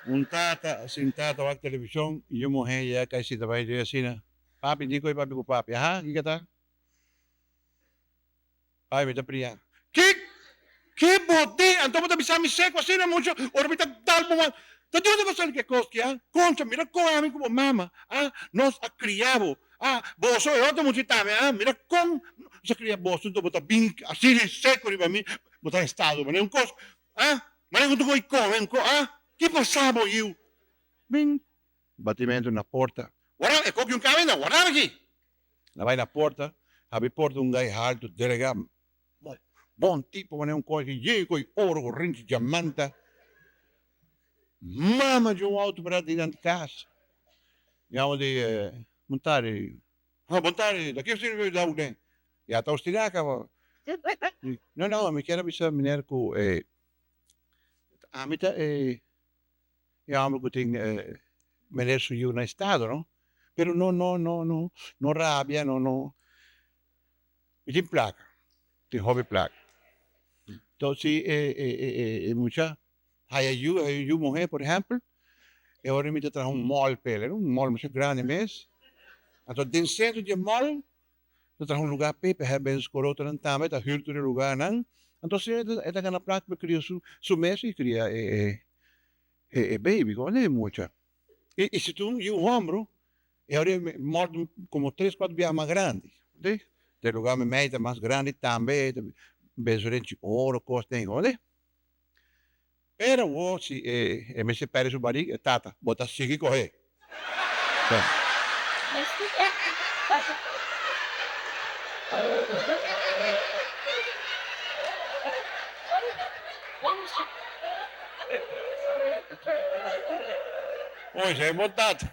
Un tata sintá ta wak televishon i un muhé yega kai sinta bai dje asina, Papi, di koe papi ku papi. Aha, kiko ta? Papi, mi ta priá. Ki? Ki bo di? Anto bo ta bisa mi seku asina mucho ora mi ta dal bo man. Ta di unda bo sali ku e kos ki, ah? Koncha, mira kon ami ku bo mama, ah, nos a kriá bo. Ah, boso e otro mucha tambe, ah, mira kon nos a kria boso, anto bo ta bin asina seku riba mi, bo ta estado manera un kos, ah, manera ku ta koi kome un kos, ah, ki pasa bo yiu? Bin batimentu na porta. Wara, e koki un kaminda, wara aki! Na bai na porta, habri porta un gai haltu, delega, bon tipo manera un kos yei ku oro ku rinchi diamanta. Mama dje un auto para dilanti kas. Mi amo di bon tardi. Ha bon tardi, ta kier sirbi da uden? Ya ta ostina kaba. No no, mi kier a bisa meneer ku e ami ta e e homber ku tin meneer su yu na estado no. Pero no no no no no rabia no no. Mi tin plaka, tin hopi plaka. Entonces si e e e mucha Haya yu, haya yu muhé, por ehèmpel, e ora mi ta traha un mòl p'el, era un mòl masha grandi mes. Anto den sentro di e mòl ta traha un lugá p'e, pa e haya bende su korotonan tambe, ta hür tur e lugánan. Anto asina e ta gana plaka pa kria su su mes i kria e e baby, komo e mucha. I si tin un yu hòmber, e ora e mòl ta komo tres kuater biaha mas grandi, oke. E lugá meimei ta mas grandi tambe, ta bende su renchi oro, kos den, oke. Pero awor si e mester perde su barik, e tata, bo ta sigui kohe. Oye, bo tata.